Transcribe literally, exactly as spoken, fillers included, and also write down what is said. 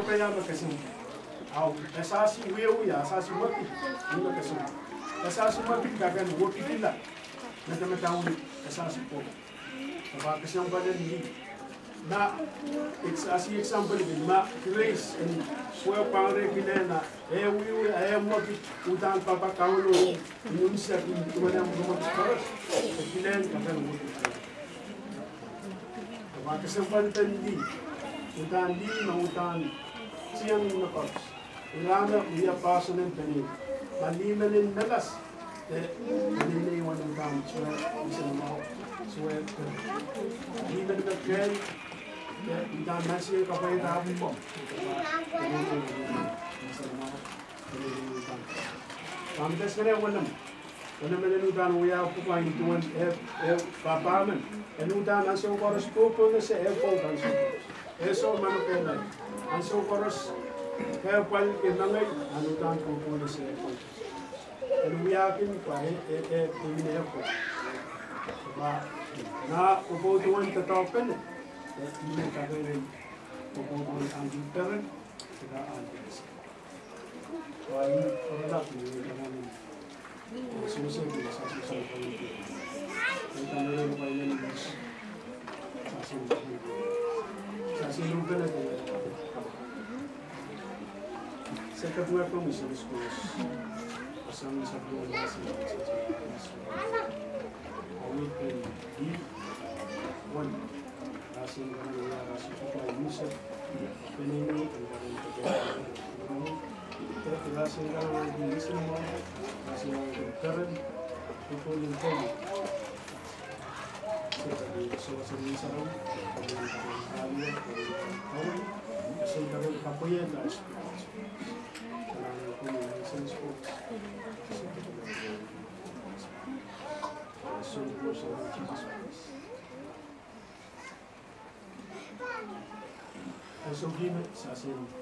Ia me kesempwal. Ahpw e sasi wiewia, e sasi wekid, ih me kesempwal. E sasi wekid, kak en wekidla medemedewe, e sasi pwong. Ahpw kesempwal en lih. Ma, e sasi example kin ma Grace en pwe pangre kilena, e wiewia, e wekid, udahn pahpa Kauno, ni unsek, ni duwen ahmw romots koaros, e kilehng kak en wekid. Ahpw kesempwal en lih, udahn lih me udahn tieng me koaros. Ira me wia poahsoan en peneinei. Ma lih men en melas, e peneinei wen udahn swe, ise mwahu, swe, lih men me kehl, e udahn mansien kapwaiada pwukoa. Peneinei wen udahn, ise mwahu, peneinei udahn. Pahn kesempwal en lih. Wen men en udahn wia pwukoa, ih duwen e, e pahpa men. En udahn ansou koaros pwopwongese e pwong ansou koaros. E soh manokehlai. Ansou koaros, e pwal ke mengei, en udahn pwopwongese e pwong. En wiahkin pwe e, e, e, e mihmi e pwong. Pwe, na pwopwoud duwen doadoahk pene, e, ih me kak en pwopwoud duwen ahneki peren, kida ahneki peren. Ansou kei me sasehng